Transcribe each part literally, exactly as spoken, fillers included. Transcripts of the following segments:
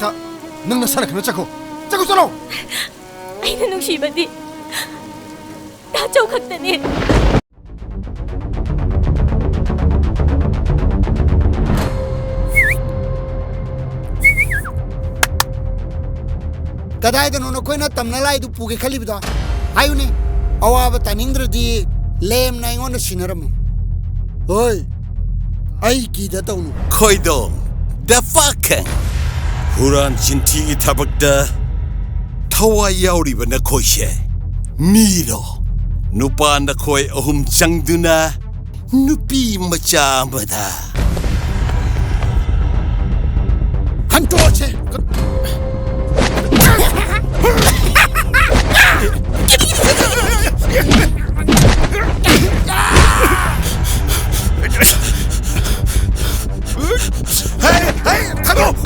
ꯅꯪ ꯅꯁꯥꯅ ꯈꯪꯅ ꯆꯠꯈꯣ꯫ ꯆꯠꯈꯣ, ꯆꯠꯂꯣ꯫ ꯑꯩꯅ ꯅꯨꯡꯁꯤꯕꯗꯤ ꯗꯥ ꯆꯧ ꯈꯛꯇꯅꯤ꯫ ꯀꯗꯥꯏꯗꯅꯣ ꯅꯈꯣꯏꯅ ꯇꯝꯅ ꯂꯥꯏꯗꯨ ꯄꯨꯒꯦ ꯈꯜꯂꯤꯕꯗꯣ? ꯍꯥꯏꯌꯨꯅꯦ꯫ ꯑꯋꯥꯕ ꯇꯥꯅꯤꯡꯗ꯭ꯔꯗꯤ ꯂꯦꯝꯅ ꯑꯩꯉꯣꯟꯗ ꯁꯤꯟꯅꯔꯝꯃꯨ꯫ ꯍꯣꯏ, ꯑꯩ ꯀꯤꯗ ꯇꯧꯅꯨ꯫ ꯈꯣꯏꯗꯣ, ꯗ ꯐꯛꯀꯤꯡ ꯍꯨꯔꯥꯟ ꯆꯤꯟꯊꯤꯒꯤ ꯊꯕꯛꯇ ꯊꯋꯥꯏ ꯌꯥꯎꯔꯤꯕ ꯅꯈꯣꯏꯁꯦ ꯃꯤꯔꯣ? ꯅꯨꯄꯥ ꯅꯈꯣꯏ ꯑꯍꯨꯝ ꯆꯪꯗꯨꯅ ꯅꯨꯄꯤ ꯃꯆꯥ ꯑꯃꯗ ꯍꯟꯇꯣꯛꯑꯁꯦ꯫ ꯍꯦ, ꯍꯦ, ꯊꯥꯗꯣꯛ!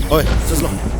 ꯍꯣꯏ, ꯆꯠꯂꯣ꯫